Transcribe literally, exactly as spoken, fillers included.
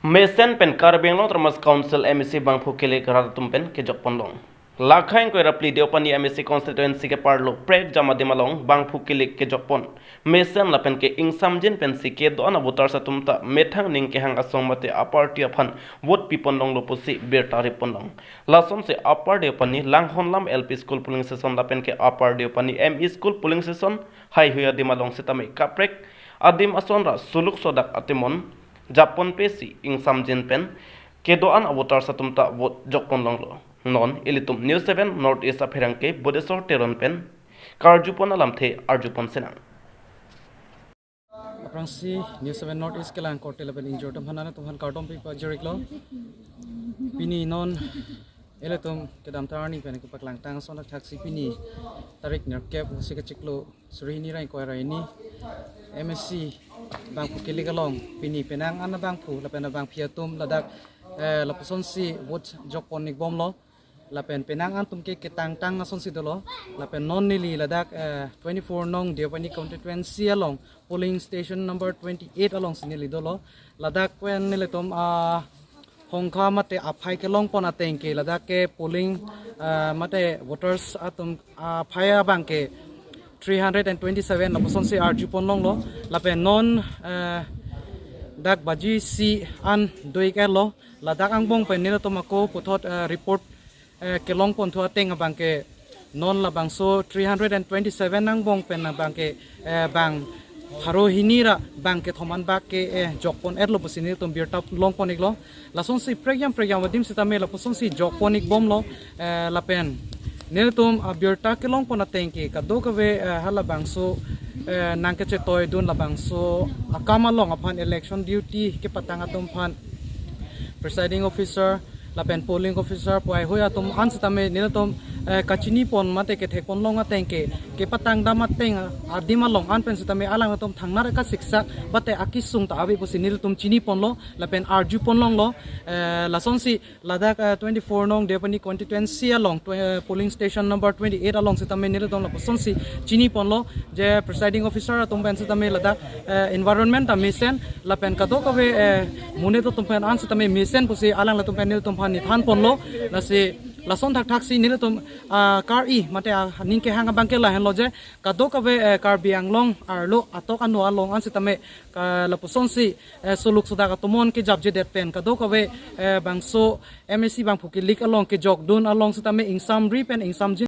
Mesen pen Karbi Anglong Autonomous Council M A C bangphu kilik rat atum pen kejok ponlong. Lakhai ingkoi ra phli Deopani M A C constituency keparlo Prekjam adim along bangphu kilik kejok pon. Mesen lapen ke ingsamjin pensi kedo-an a voters atum ta methang ning kehang asong mate a party aphan vote pi ponlonglo pusi birta ri ponlong. Lasonsi Upper Deopani Langhonlam L P School polling station lapen ke Upper Deopani M E School polling station haihui adim along sitame kaprek adim ason ra suluk sodak atimon japon pesi ingsamjin pen kedo-an a voters atum ta vote jok ponlonglo. Non ilitum News seven North East apherangke Bodesor Teron pen karjupon alamthe arjupon sinang. Aphrangsi News seven North East kelang korte lapen ingjir atum aphan nangtum aphan kardom pajiriklo. Pini non ilitum kedamtang arni pen kepaklangtang ason thakthaksi pini tarik nerkep pusi kachiklo suri hini ra ingkoi ra hini M A C bangphu kilik along pini penang an abangphu lapen abangpi atum ladak, eh, lapusonsi vote jok pon-ik bomlo. Lapen penang an atum ke ketangtang asonsi dolo. Lapen non neli ladak, eh, twenty-four nong Deopani constituency along polling station number twenty-eight alongsi neli dolo. Ladak pen nelitum, ah, hongkha mate aphai kelong pon ateng ke ladak ke polling, ah, mate voters atum aphai abang ke three hundred and twenty-seven lapusonsi arju ponlonglo. Lapen non, eh, dak baji isi an do-ik etlo. Ladak angbong pen nelitum ako puthot, eh, report, eh, kelong ponthu ateng abang ke non labangso three hundred and twenty-seven angbong pen abang ke, eh, bang pharo hini ra bang kethom an bak ke, eh, jok pon etlo pusi nelitum birta long pon-iklo. Lasonsi Prekjam Prekjam adim sitame lapusonsi jok pon-ik bomlo, eh, lapen nelitum abirta kelong pon ateng ke kadokave, eh, halabangso, eh, nangkechetoidun labangso akam along aphan election duty kepatang atum aphan presiding officer lapen polling officer pu haihui atum an sitame nelitum, eh, kachini pon mate kethek ponlong ateng ke kepatang dam ateng adim along an pen sitame alanglitum thangnar kasiksak mate akesung ta ave pusi nelitum chini ponlo lapen arju ponlonglo, eh, lasonsi ladak, eh, twenty-four nong Deopani constituency along tw-, eh, polling station number twenty-eight along sitame nelitum lapusonsi chini ponlo je presiding officer atum pen sitame ladak, eh, environment ta mesen lapen kadokave, eh, monit atum pen an sitame mesen pusi alanglitum pen nelitum aphan nithan ponlo. Lasi lason thakthaksi nelitum, ah, kar-i mate, ah, ning kehang abang ke lahenlo je kadokave, eh, Karbi Anglong arlo atok ano along an sitame, ah, lapusonsi, eh, suluk sodak atumon kejapjedet pen kadokave, eh, bangso M A C bangphu kilik along kejokdun along sitame ingsamri pen ingsamjin